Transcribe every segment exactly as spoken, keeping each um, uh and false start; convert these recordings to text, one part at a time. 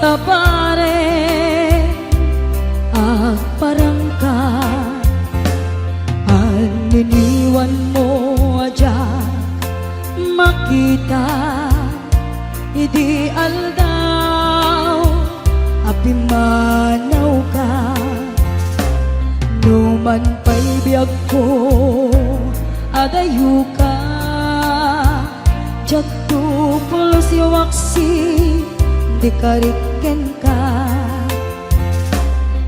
Pare, agparangka, anniniwanmo a diak makita idi aldaw a pimmanawka. Numan pay biagko, adayoka, diak tuplos yo aksi, di karik kenka.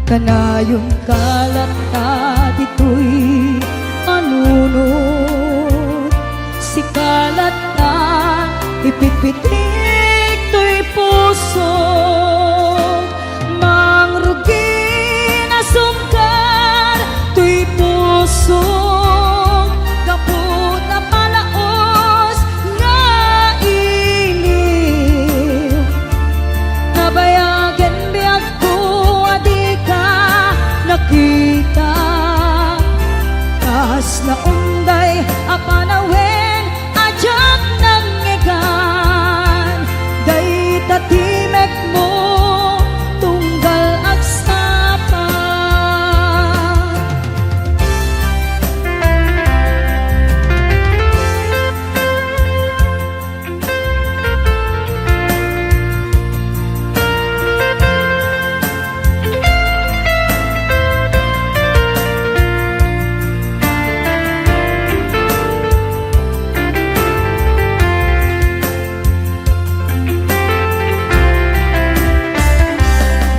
Kanayon ka latta ditoy a nunot, sika latta ipitpitik toy puso. Mangrugi a sungkar toy puso, gapu ta palaos nga iliw. Nabayagen biagko a dika nakita, kas naunday a panawen a diak nangngegan, dayta timekmo tunggal agsapa.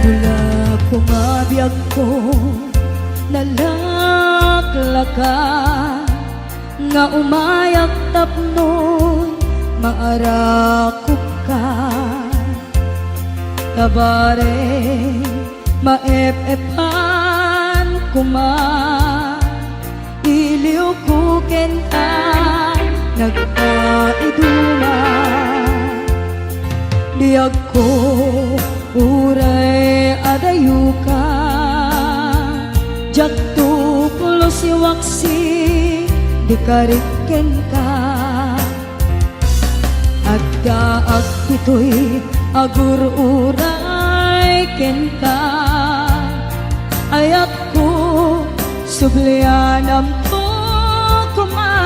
Nula koma biagko, nalaklaka, nga umayak tapno maarakopka. Tabare, maep-epan koma, iliwko ken a nagpaiduma. Biagko, uray adayoka, diak tuplos yo aksi, di karik kenka. Addaak ditoy agur-uray kenka. Ayatko, sublianamto koma.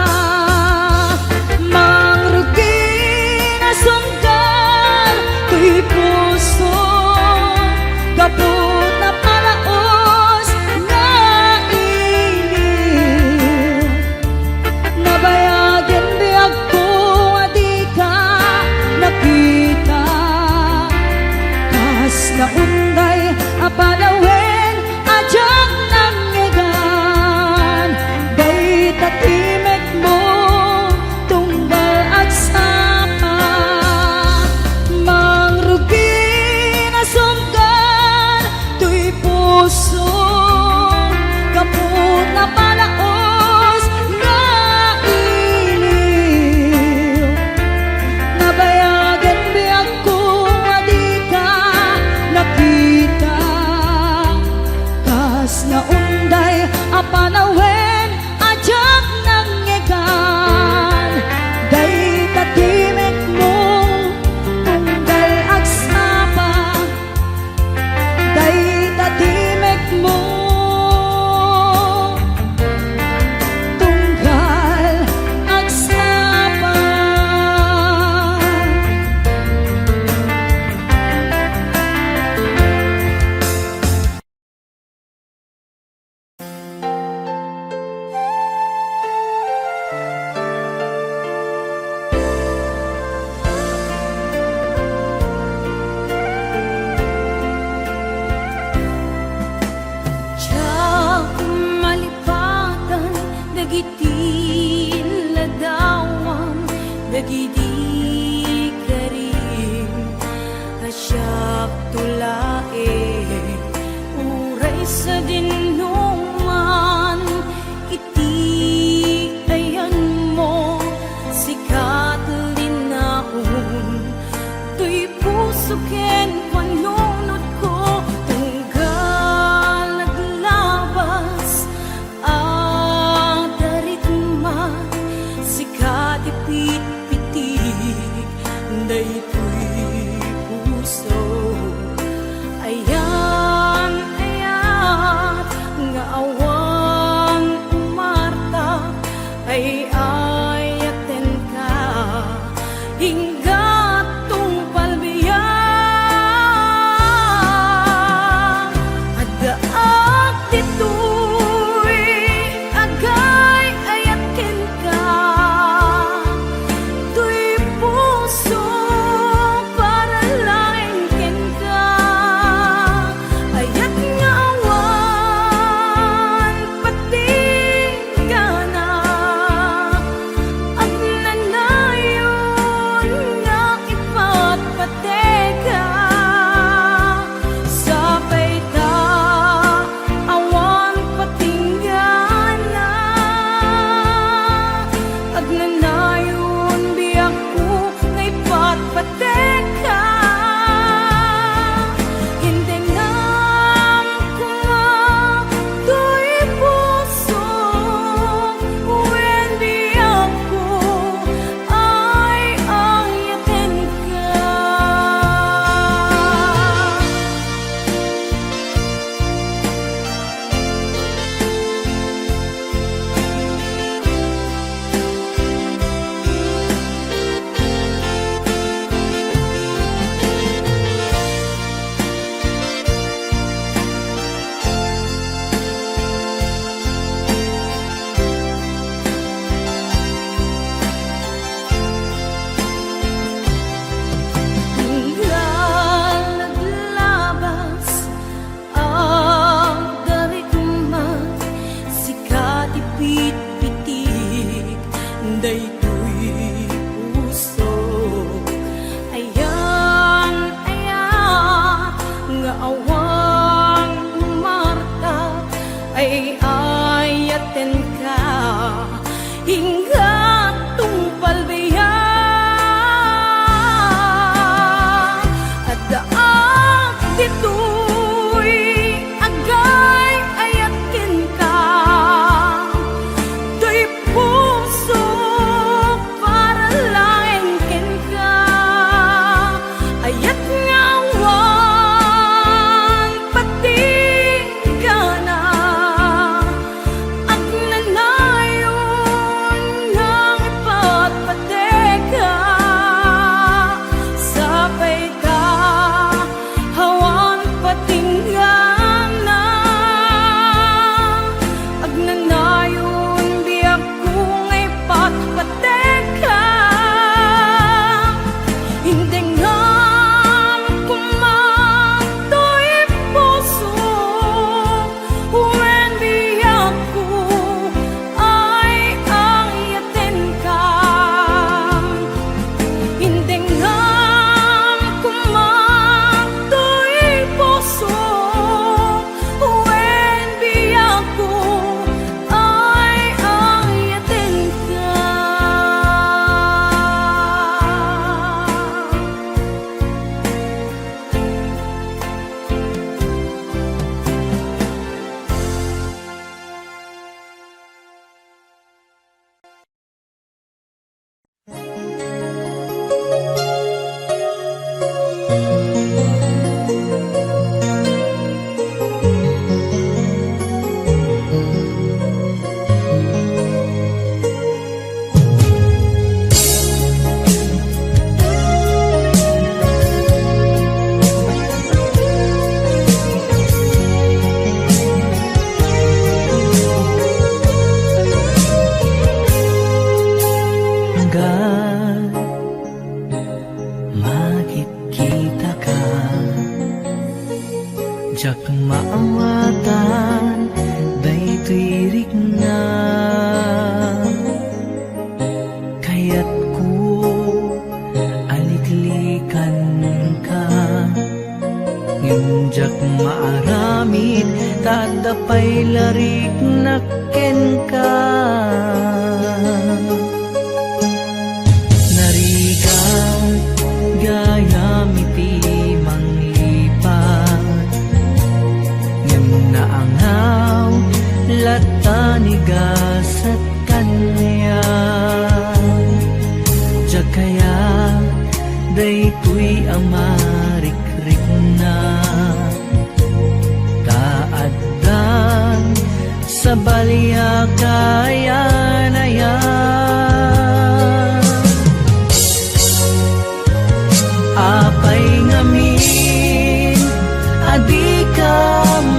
Mangrugi a sungkar toy puso, gapu ta palaos nga iliw. Nabayagen biagko a dika nakita, kas naunday a panawen a diak nangngegan, dayta timekmo tunggal agsapa. Mangrugi a sungkar toy puso, gapu ta palaos nga iliw. Nabayagen biagko a dika nakita, kas naunday a panawen a diak nangngegan, dayta timekmo tunggal agsapa. Dayta timekmo tunggal agsapa. Diak malipatan dagiti ladawam dagidi karim a siakto laeng, uray sadinoman iti ayanmo, sika ti linaon toy puso ken panunotko, tunggal aglabas a daritma, sika ti pitpitik daytoy puso. Diak maawatan daytoy rikna. Kayatko a liklikanka, ngem diak maaramid ta adda pay la riknak kenka. Narigat gayam iti manglipat, ngem naangaw latta ni gasat kaniak. Diak kayat daytoy a marikrikna, ta addan sabali a kayan-ayan. Apay ngamin a dika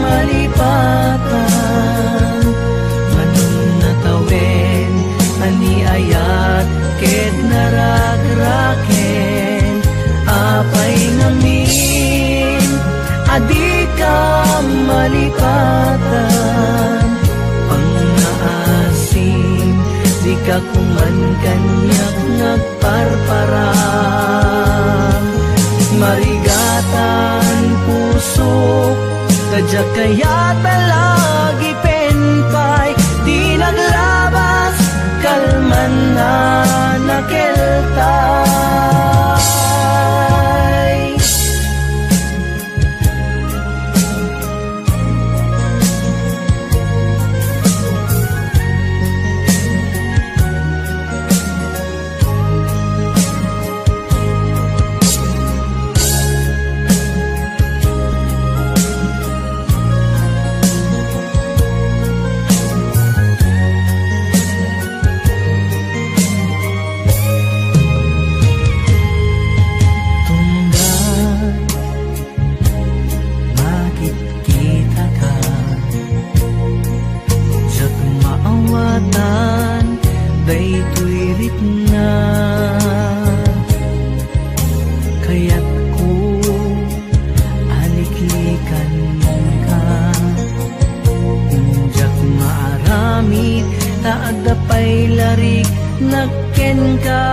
malipatan? Manong natawen a ni ayat ket narakraken. Apay ngamin a dika malipatan? Pangngaasim, dika kuman kaniak nagparparam. Marigatan pusok, ta diak kayat a lagipen pay ti naglabas kalman a nakeltay. Tunggal makitkitaka, diak maawatan daytoy rikna. Kayatko a liklikanka. Diak maaramid ta adda pay la riknak kenka.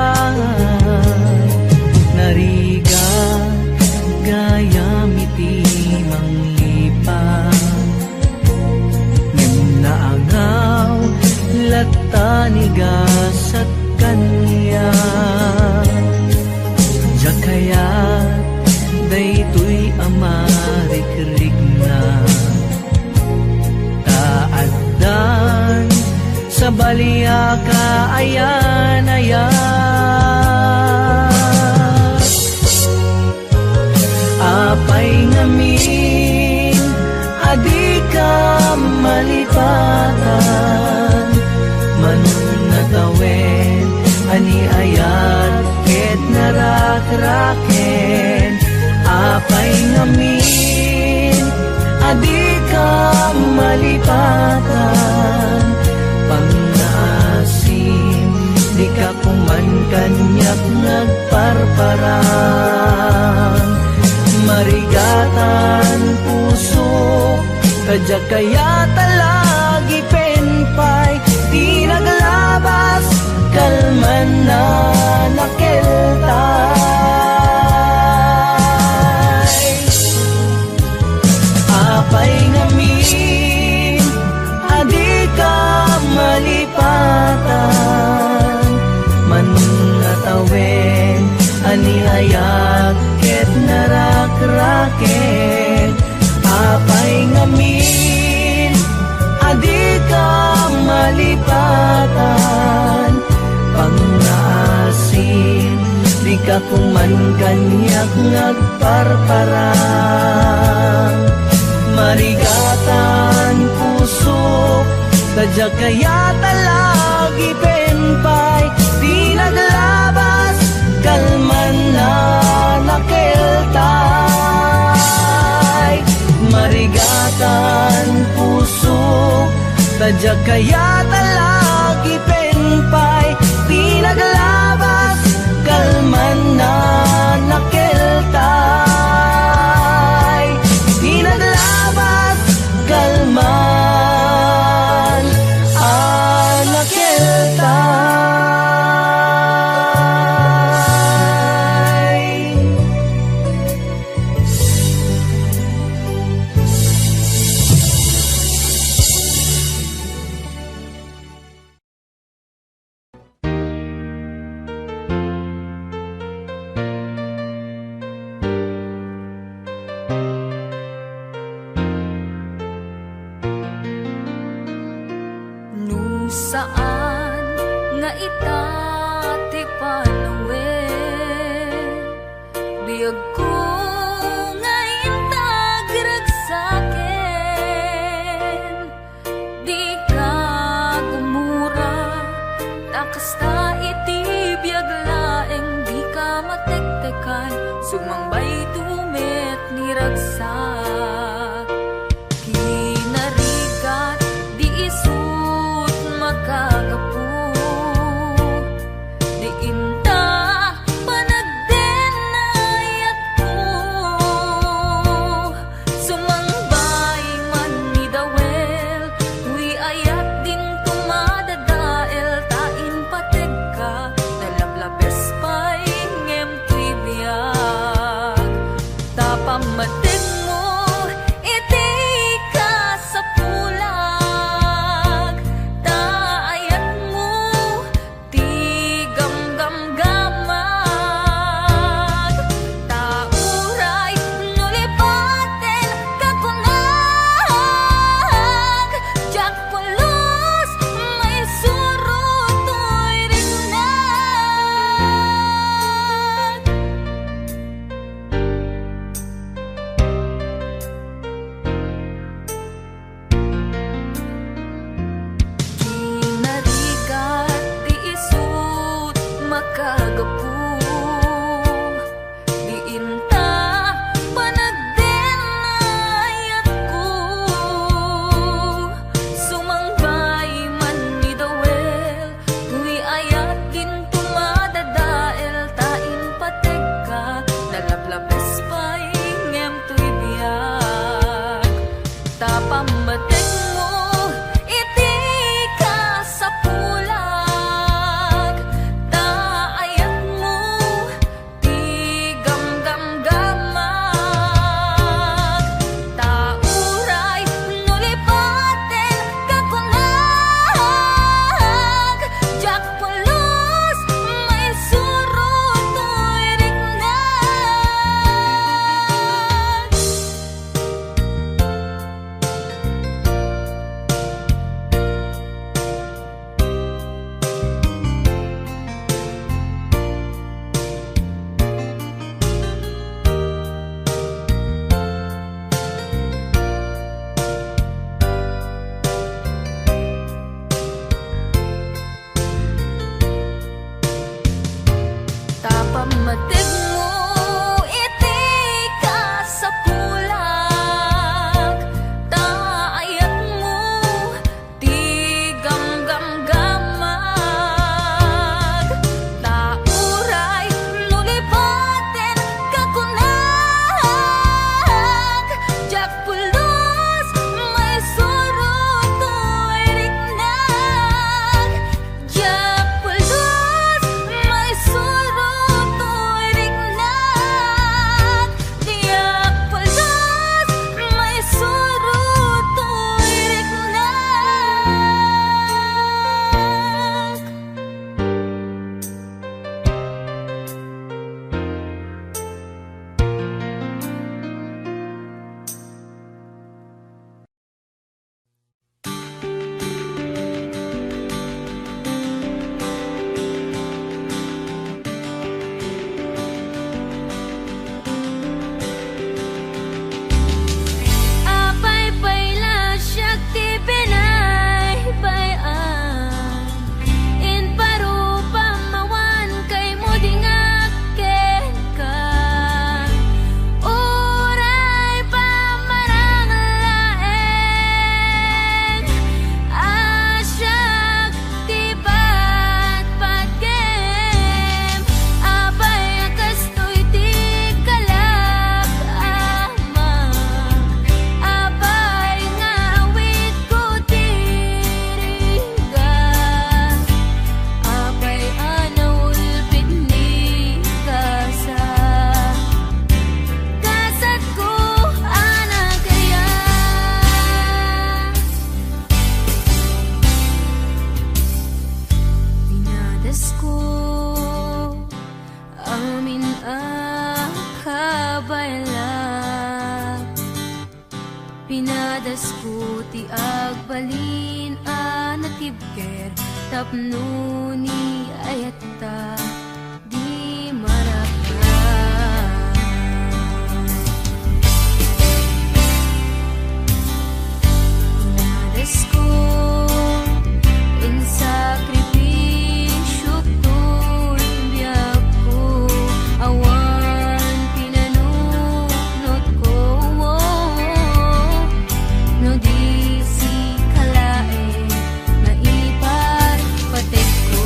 Narigat gayam iti manglipat, ngem naangaw latta ni gasat kaniak. Diak kayat daytoy a marikrikna, ta addan sabali a kayan-ayan. Apay ngamin a dika malipatan? Manong natawen a ni ayat ket narakraken. Apay ngamin a dika malipatan? Pangngaasim, dika kuman kaniak nagparparam. Marigatan pusok, ta diak kayat a lagipen pay ti naglabas kalman a nakeltay. Apay ngamin a dika malipatan? Manong natawen a ni ayat ket narakraken. Apay ngamin a dika malipatan? Pangngaasim, dika kuman kaniak nagparparam. Marigatan pusok, ta diak kayat a lagipen pay ti naglabas kalman a nakeltay. Marigatan pusok, ta diak kayat a lagipen pay ti naglabas kalman a nakeltay. Ti naglabas Ita ti panawen, biagko nga inta agragsaken. Dika gumura, ta kasta iti biag laeng, dika matektekan, sumangbay met ni ragsak. Kinarigat, di isut makagapu, di inta panagdenayatko. Sumangbay man ni Dawel, toy ayat dinto madadael, ta impategka, nalaplapes pay ngem toy biag. Ta pammategmo iti kasapulag, ta ayatmo ti gamgamgamag. Ta uray no lipaten ka kunag, diak pulos maisuro toy riknak. Kinarigat, di isut makagapu, di inta panagdenayatko. Sumangbay man ni Dawel, toy ayat dinto madadael, ta impategka, nalaplapes pay ngem toy biag. Ta pammategmo iti kasapulag, ta ayatmo ti gamgamgamag. Ta uray no lipaten ka kunag, diak pulos maisuro toy riknak. Ta pammategmo iti kasapulag, ta ayatmo ti gamgamgamag. Ta uray no lipaten ka kunag, diak pulos maisuro toy riknak. Diak pulos maisuro toy riknak. Diak pulos maisuro toy riknak. Apay pay la siak ti binaybay-an, imparupam awan kaymo di ngak kenka. Uray pamarang laeng a siak ti patpatem, apay a kastoy ti kalak, Ama, apay nga awidko ti rigat, apay a naulpit ni kasa. Kasatko a nagayat, pinadasko amin a kabaylag. Pinadasko ti agbalin a natibker, Tapno ni ayatta di maraka. Inadasko, insakripisio to, imbiakko, awan pinanunotko. No di sika laeng maiparpatekko.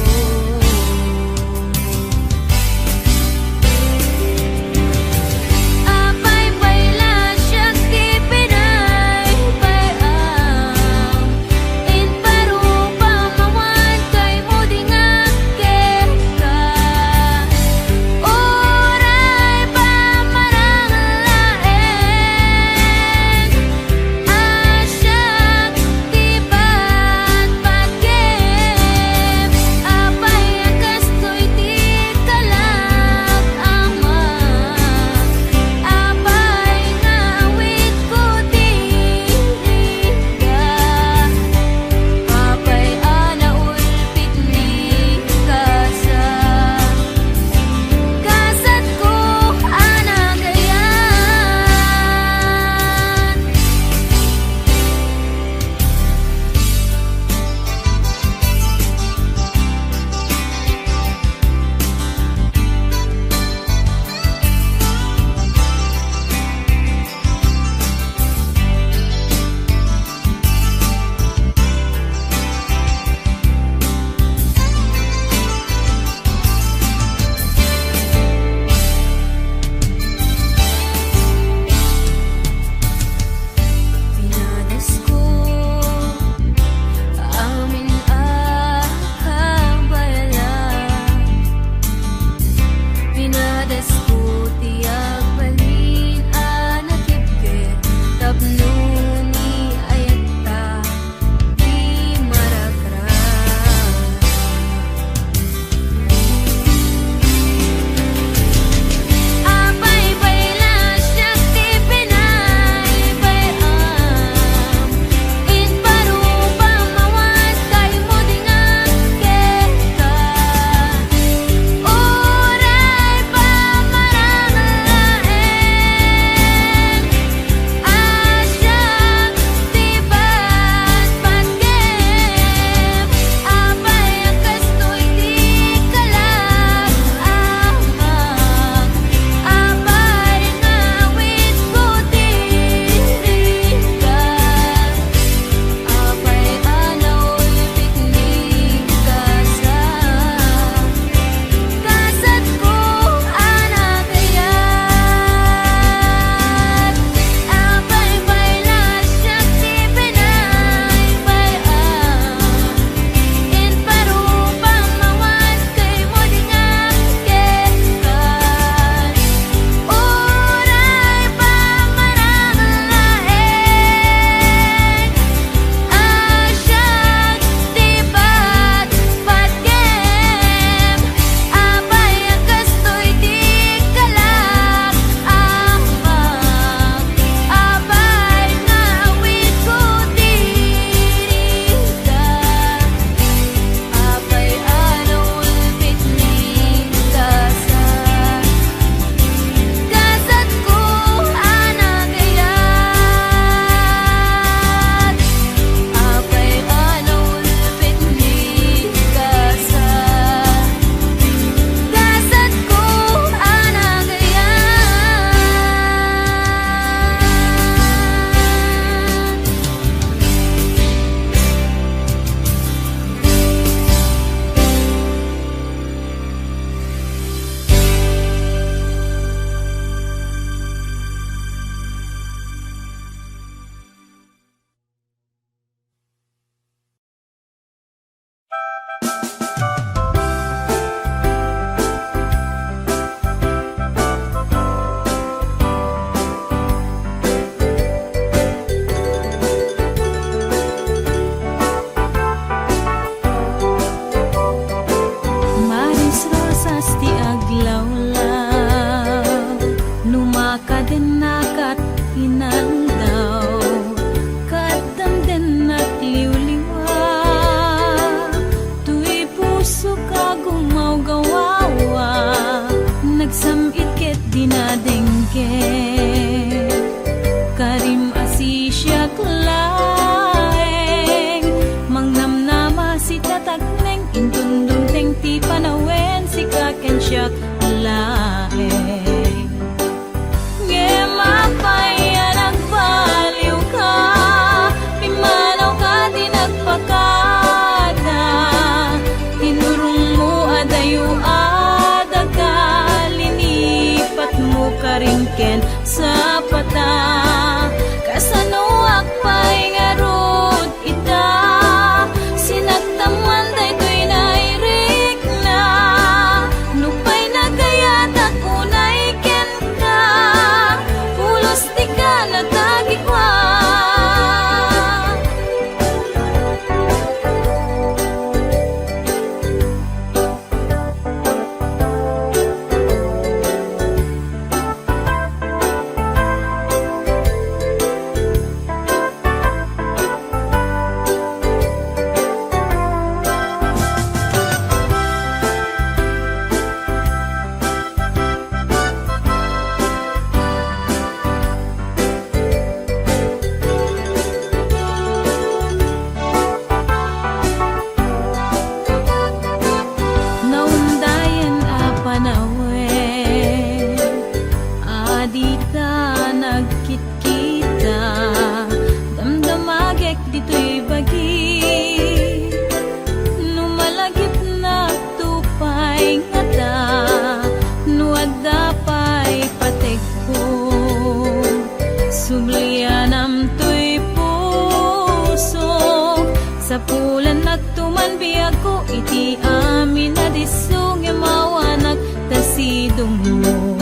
Lianam toy pusok, sapulan nagtuman biagko iti amin a disso, ngem awanak ta sidongmo.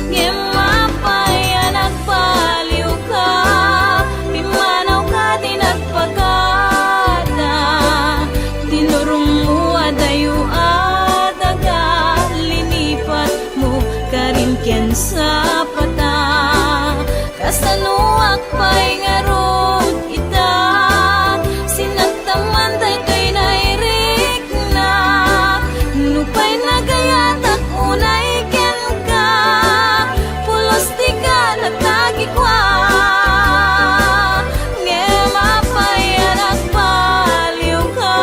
Ngem apay a nagbaliwka, pimmanawka ti nagpakada, tinurongmo a dayo a daga, linipatmo karin ken sapata. Kasanoak pay ngarud ita, sinagtaman daytoy nairik na, nupay nagayatak unay kenka, pulos ti kanatagikua. Ngem apay a nagbaliwka,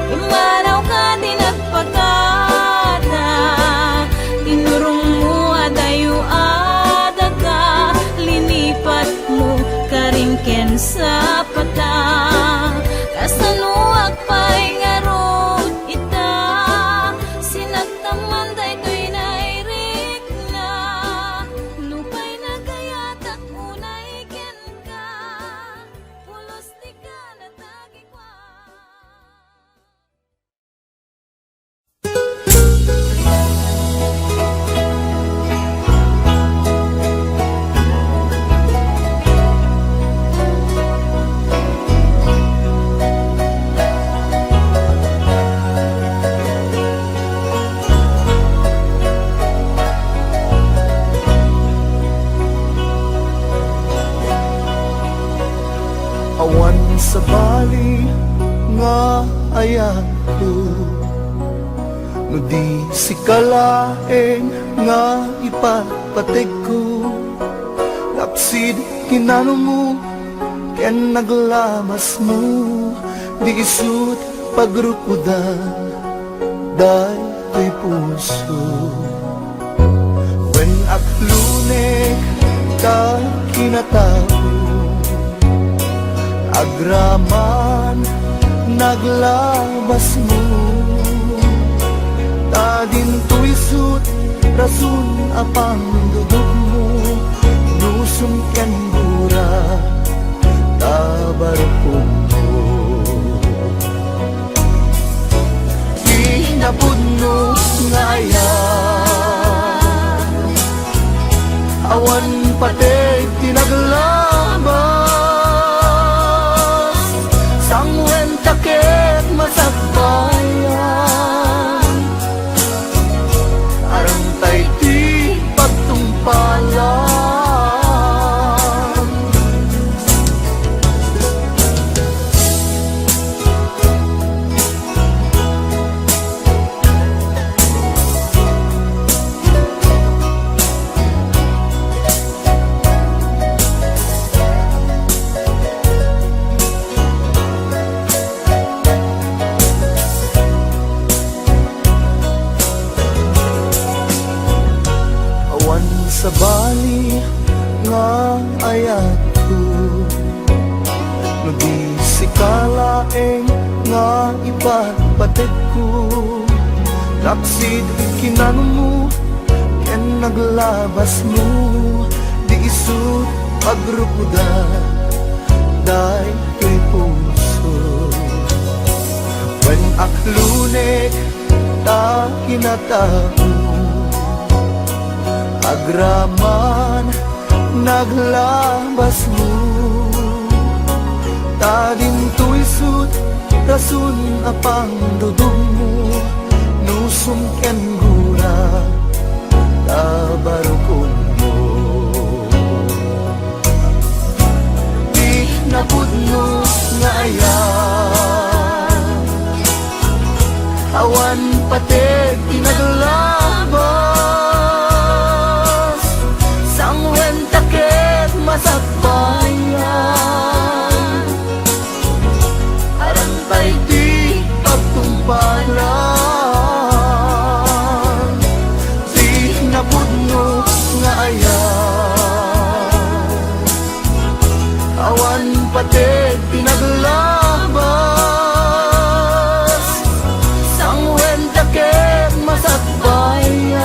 immanawka ti nagpakada, tinurongmo a dayo a daga, linipatmo karin ken sapata. Kasanoak pay ngarud ita, sinagtaman daytoy nairik na, nupay nagayatak unay kenka, pulos ti kanatagikua. Awan sabali nga ayatko, no di sika laeng nga ipapategko. Lapsid kinanumo ken naglabasmo, di isut' pagrukoda daytoy puso. Wen, aklunek ta kinatao, agraman naglabasmo, ta dinto isut' rason a pangdudugmo, nusum ken gura ta barukongmo. Di napudno nga ayat, awan pateg ti naglabas, sanguen ta ket masakbayan. Arantay ti pagtungpalan. Awan sabali nga ayatko, no di sika laeng nga ipapategko. Lapsid kinanumo ken naglabasmo, di isut' pagrukoda daytoy puso. Wen, aklunek ta kinatao, agraman naglabasmo, ta dinto isut' rason a pangdudugmo, nusum ken gura ta barukongmo. Di napudno nga ayat, awan pateg ti naglabas, sanguen ta ket masakbayan. Arantay ti pagtungpalan, di napudno nga ayat. Awan pateg ti naglabas, sanguen ta ket masakbayan.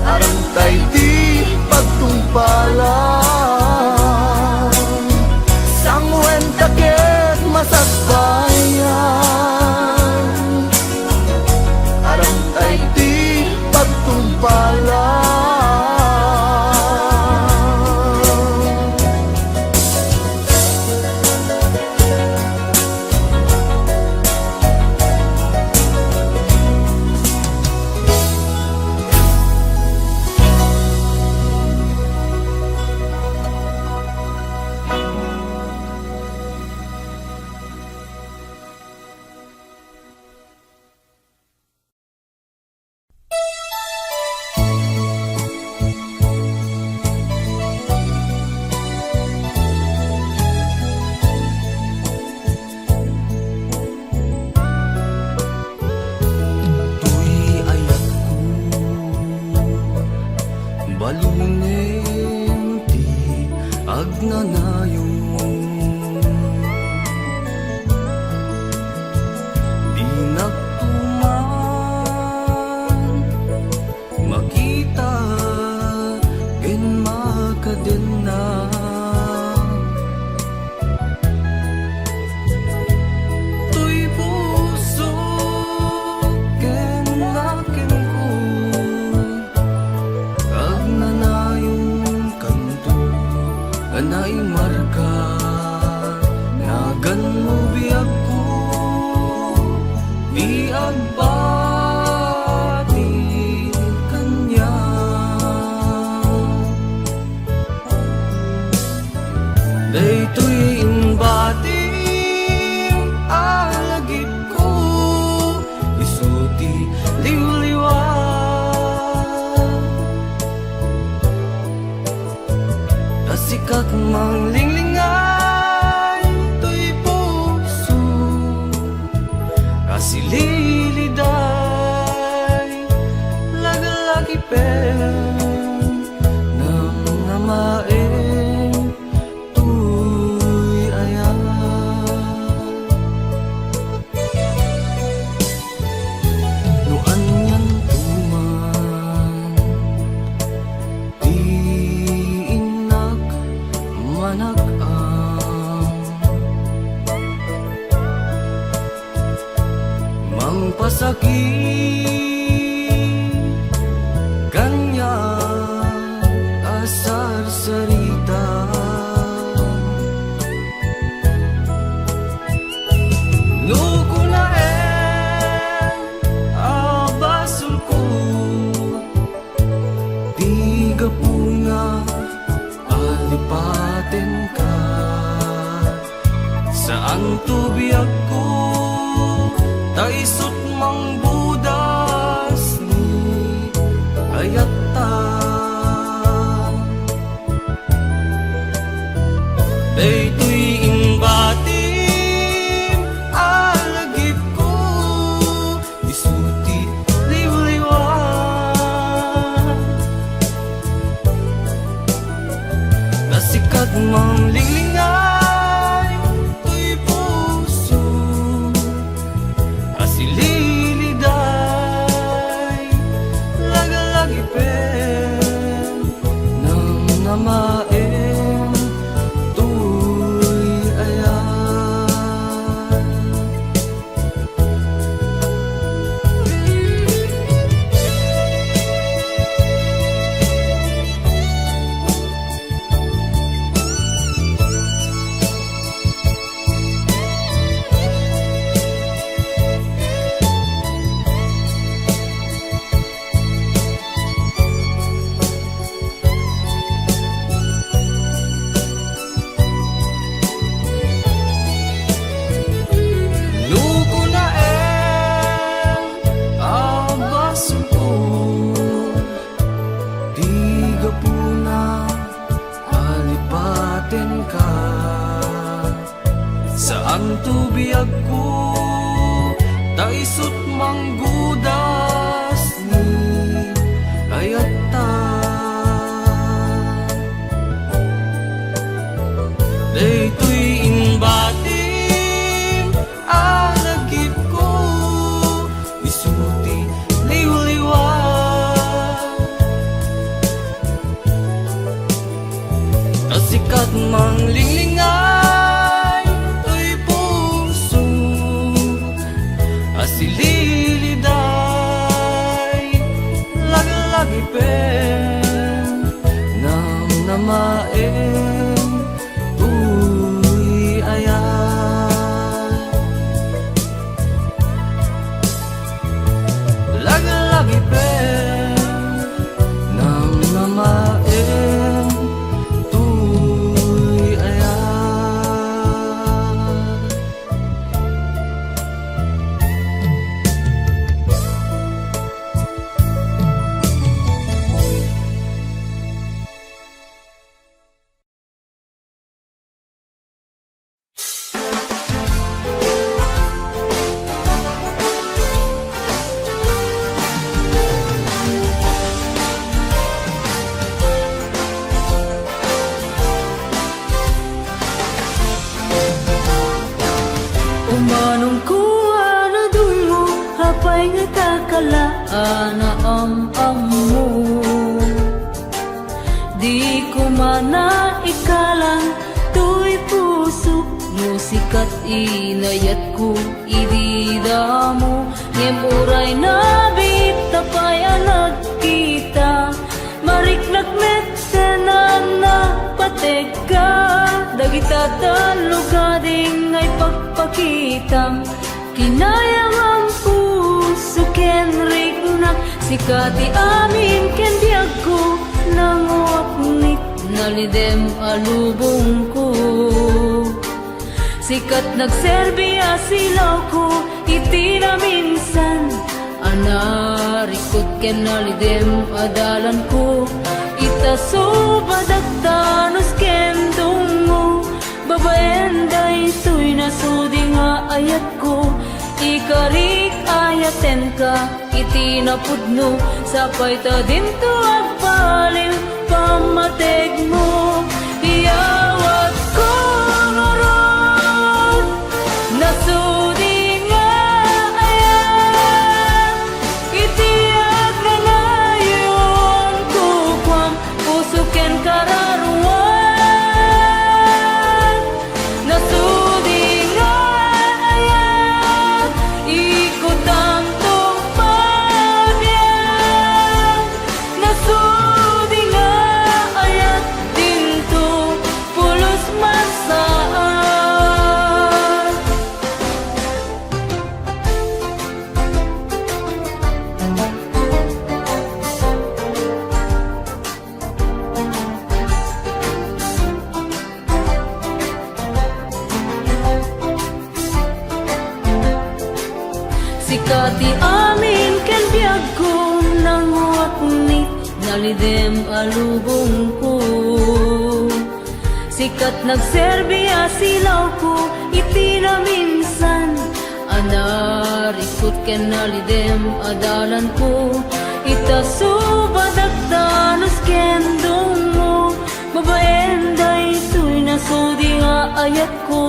Arantay ti pagtungpalan, sanguen ta ket masakbayan, aramtay ti pagtungpalan. Toy ayatko, balunen ti agnanayon. Dinak tuman makita ken makadenna. Toy puso ken lakenko, agnanayon kanto a naimarka. Naganmo biagko ti agbati kaniak. Daytoy imbatim a lagipko, isu ti liwliwa. Ta sikak manglinglingay toy puso a sililiday, laglagipen, namnamaen toy ayat. No anian tuman ti innak manak-am, mangpasakit kaniak a sarsarita. No kunaen a basolko ti gapuna a lipatenka, saanto biagko ta isut' mangbudas ni ayatta. Daytoy imbatim a lagipko, isu ti liwliwa. Ta sikak manglinglingay toy puso a sililiday, laglagipen, namnamaen toy ayat. No kunaen a basolko ti gapuna a lipatenka, saanto biagko ta isut' manggudas ni ayatta. Daytoy imbatim a lagipko, isu ti liwliwa. Manglinglingay toy puso a sililiday, laglagipen, namnamaen toy ayat. Laglagipen, namnamaen toy ayat. Umanong ko a nadungo, apay nga takala a naam-ammo. Di ko man naikalang toy puso, no sikat inayatko idi damo. Ngem uray nabit ta pay a nagkita, mariknak met ken napategka dagita tallo gading nga ipagpakitam. Kinayam a puso ken riknak, sika ti amin ken biagko, nanguaknit nalidem a lubongko. Sikat nagserbi a silawko iti naminsan a narikut ken nalidem a dalanko. Ita subadak ta nus ken dungngo, babaen daytoy nasudi nga ayatko. Ikarik ayatenka iti napudno, sapay ta dinto agbaliw pammategmo. Iyawatko ngarud, nasudi nga ayat, iti agnanayon kukuam, puso ken kararuam. Nasudi nga ayat, ikutam tungpal biag. Nasudi nga ayat, dinto pulos masaad. Sika ti amin ken biagko, nanguaknit nalidem a lubongko. Sikat nagserbi a silawko iti naminsan a narikut ken nalidem a dalanko. Ita subadak ta nus ken dungngo, babaen daytoy nasudi nga ayatko.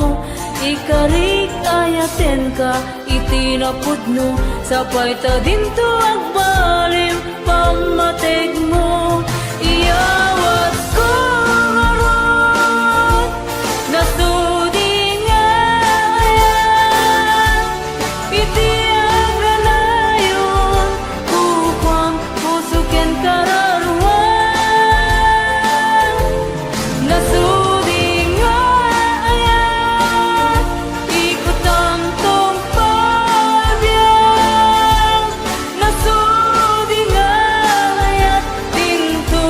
Ikarik ayatenka iti napudno, sapay ta dinto agbaliw pammategmo. Iyawatko ngarud, nasudi nga ayat, iti agnanayon kukuam, puso ken kararuam. Nasudi nga ayat, ikutam tungpal biag. Nasudi nga ayat, dinto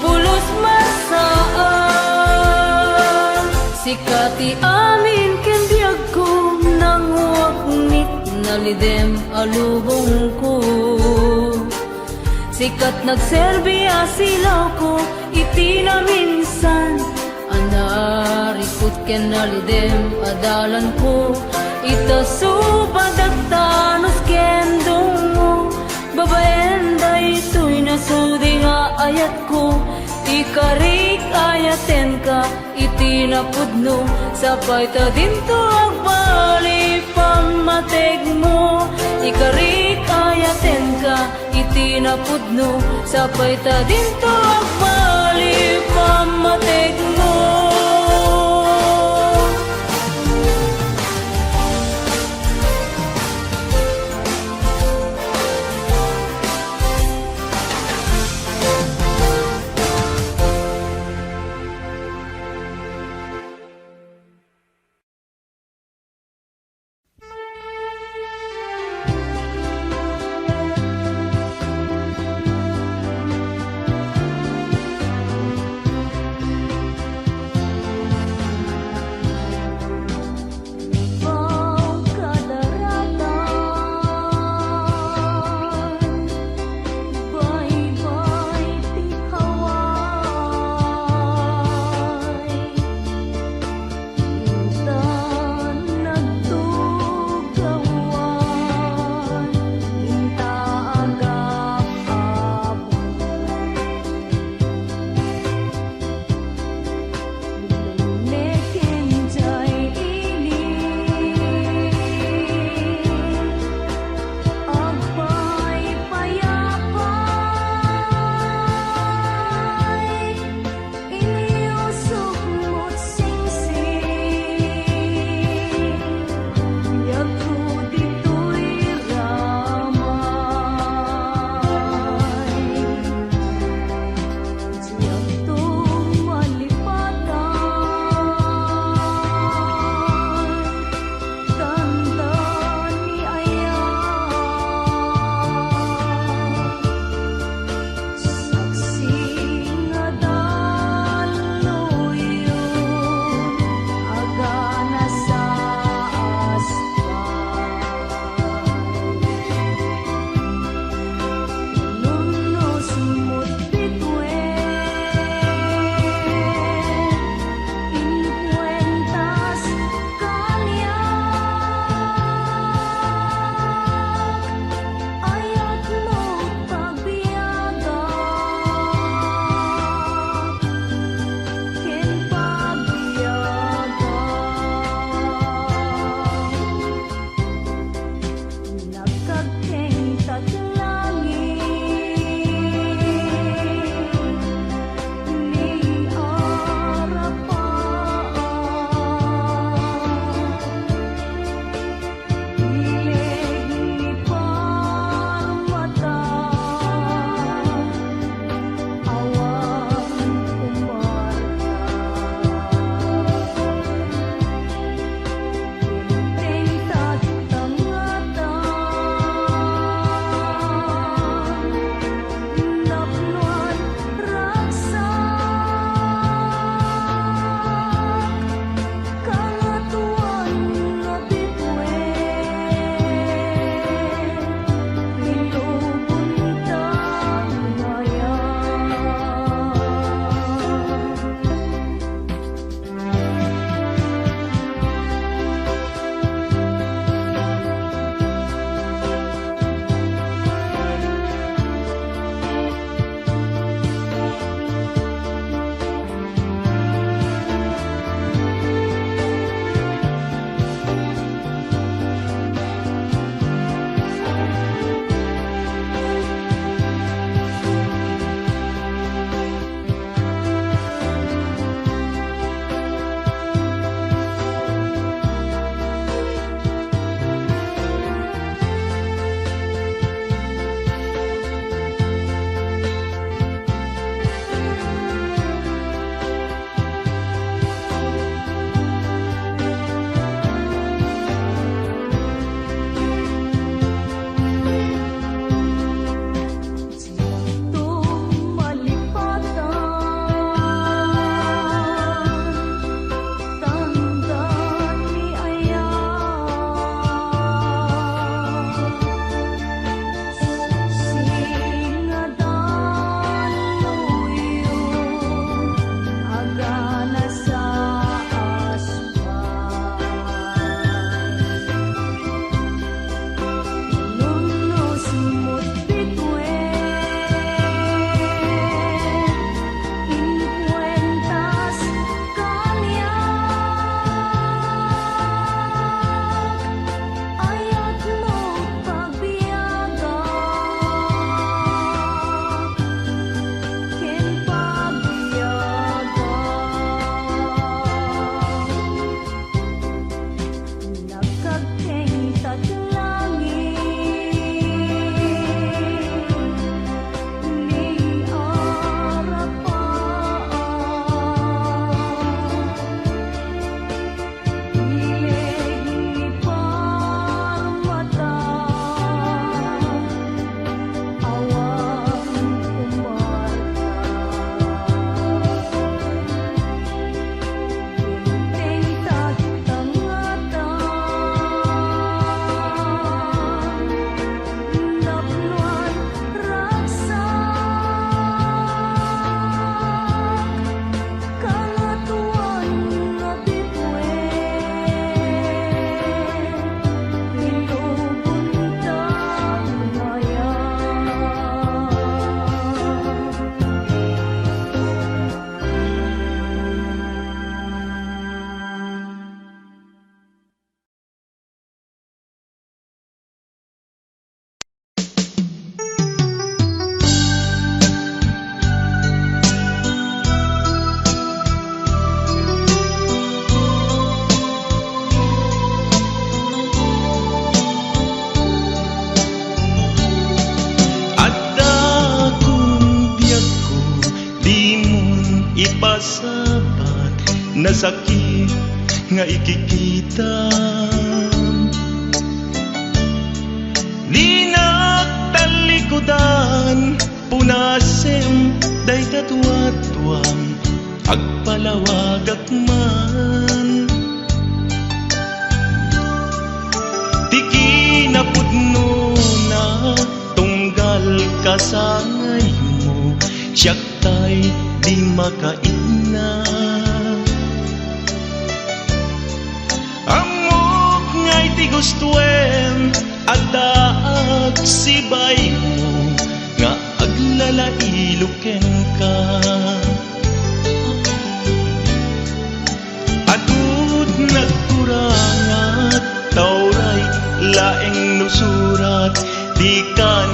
pulos masaad. Sika ti amin ken biagko, nanguaknit nalidem a lubongko. Sikat nagserbi a silawko iti naminsan a narikut ken nalidem a dalanko. Ita subadak ta nus ken dungngo, babaen daytoy nasudi nga ayatko. Ikarik ayatenka iti napudno, sapay ta dinto agbaliw pammategmo. Ikarik ayatenka iti napudno, sapay ta dinto agbaliw pammategmo. Dimon ipasabat, nasakit nga ikikita. Dinak tallikudan, punasem dayta duaduam, agpalawagak man. Ti kinapudnona, tunggal kasangaymo, siak tay di makaitna. Ammok nga iti gustoem, addaak sibaymo nga aglalailokenka. Adut nagkurangat, ta uray laeng no surat, dikan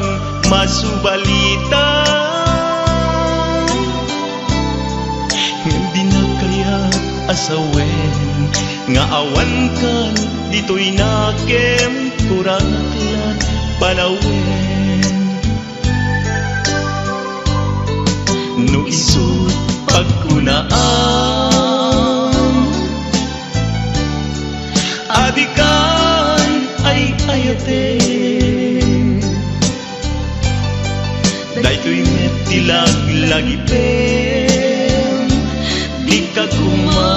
masubalita. Ngem dinak kayat a sawen nga awankan ditoy nakem, kurangak lat panawen. No isut' pagkunaam, a dikan ay-ayaten. Daytoy met ti laglagipem, dika koma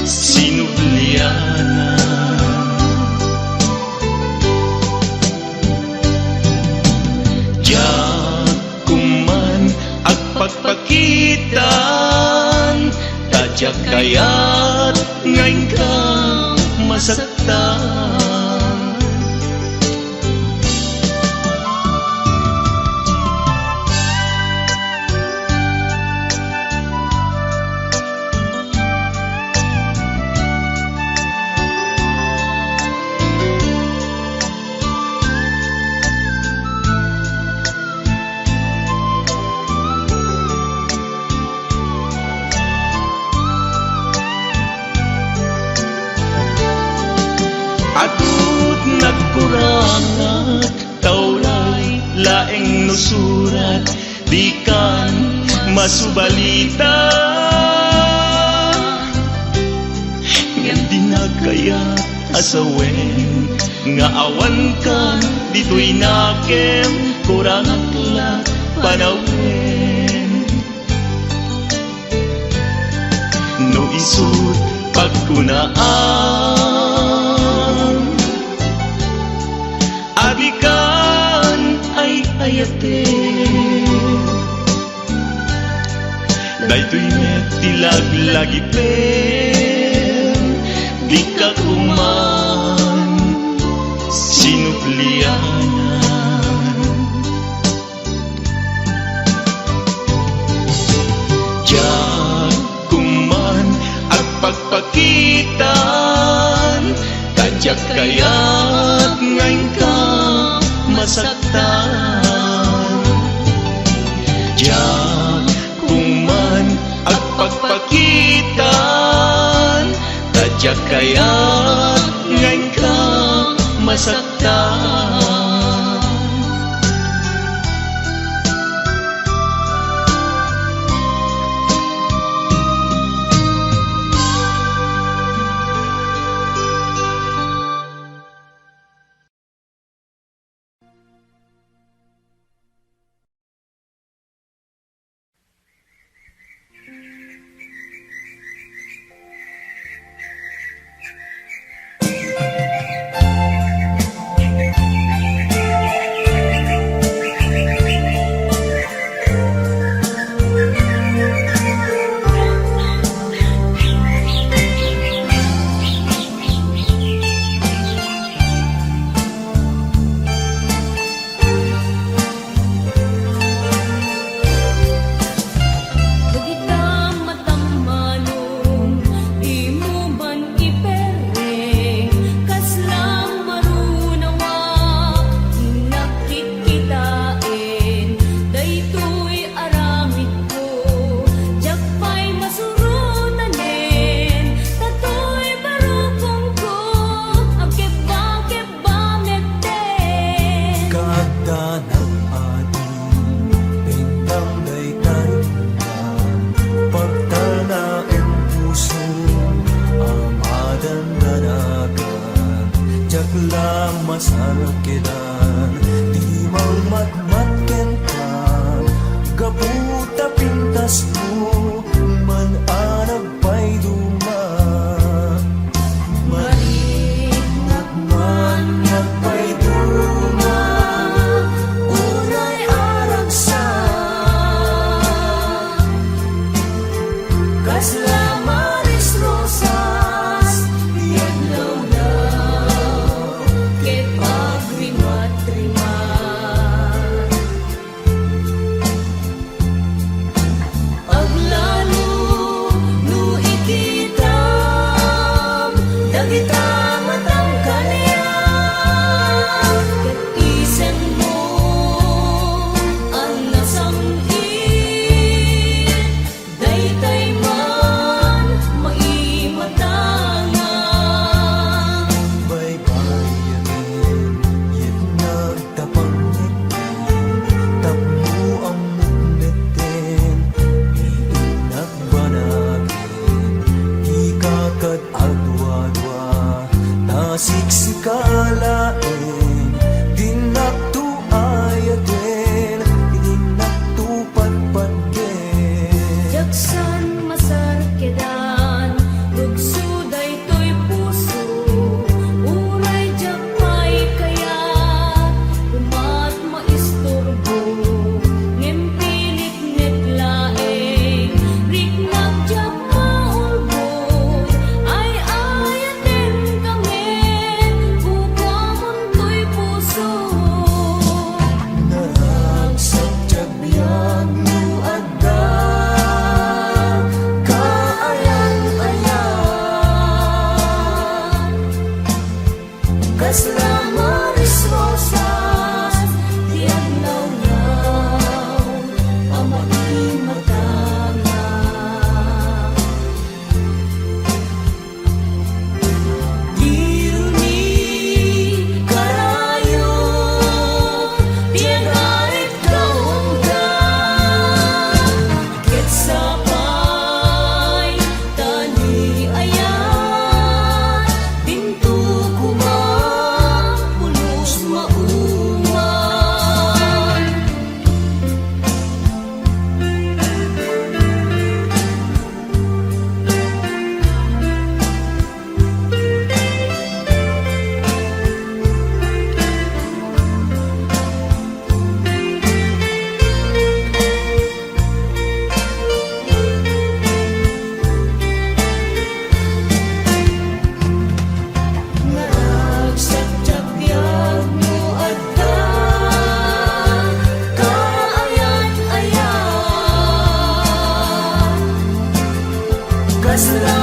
sinublianan. Diak koma agpakpakitan, ta diak kayat nga inka masaktan. Adut nagkurangat, ta uray laeng no surat, dikan masubalita. Ngem dinak kayat a sawen nga awankan ditoy nakem, kurangak lat panawen. No isut' pagkunaam, a dikan ay-ayaten. Daytoy met ti laglagipem, dika koma sinublianan. Diak koma agpakpakitan, ta diak kayat nga inka masaktan. Diak koma agpakpakitan, ta diak kayat nga inka masaktan. San masarkedan, rugso daytoy puso, uray diak pay kayat, umat maisturbo, ngem piniknek laeng, riknak diak maulbod, ay-ayaten kami, kukuamontoy puso. Naragsak ti agbiag no adda kaayan-ayan. Kasla Maris Rosas ti agnawnaw a maimatanga. Diro ni karayo ti agarit kaunta, ket sapay ta ni ayat, dinto koma pulos mauman. Naragsak ti agbiag no adda kaayan-ayan. Kasla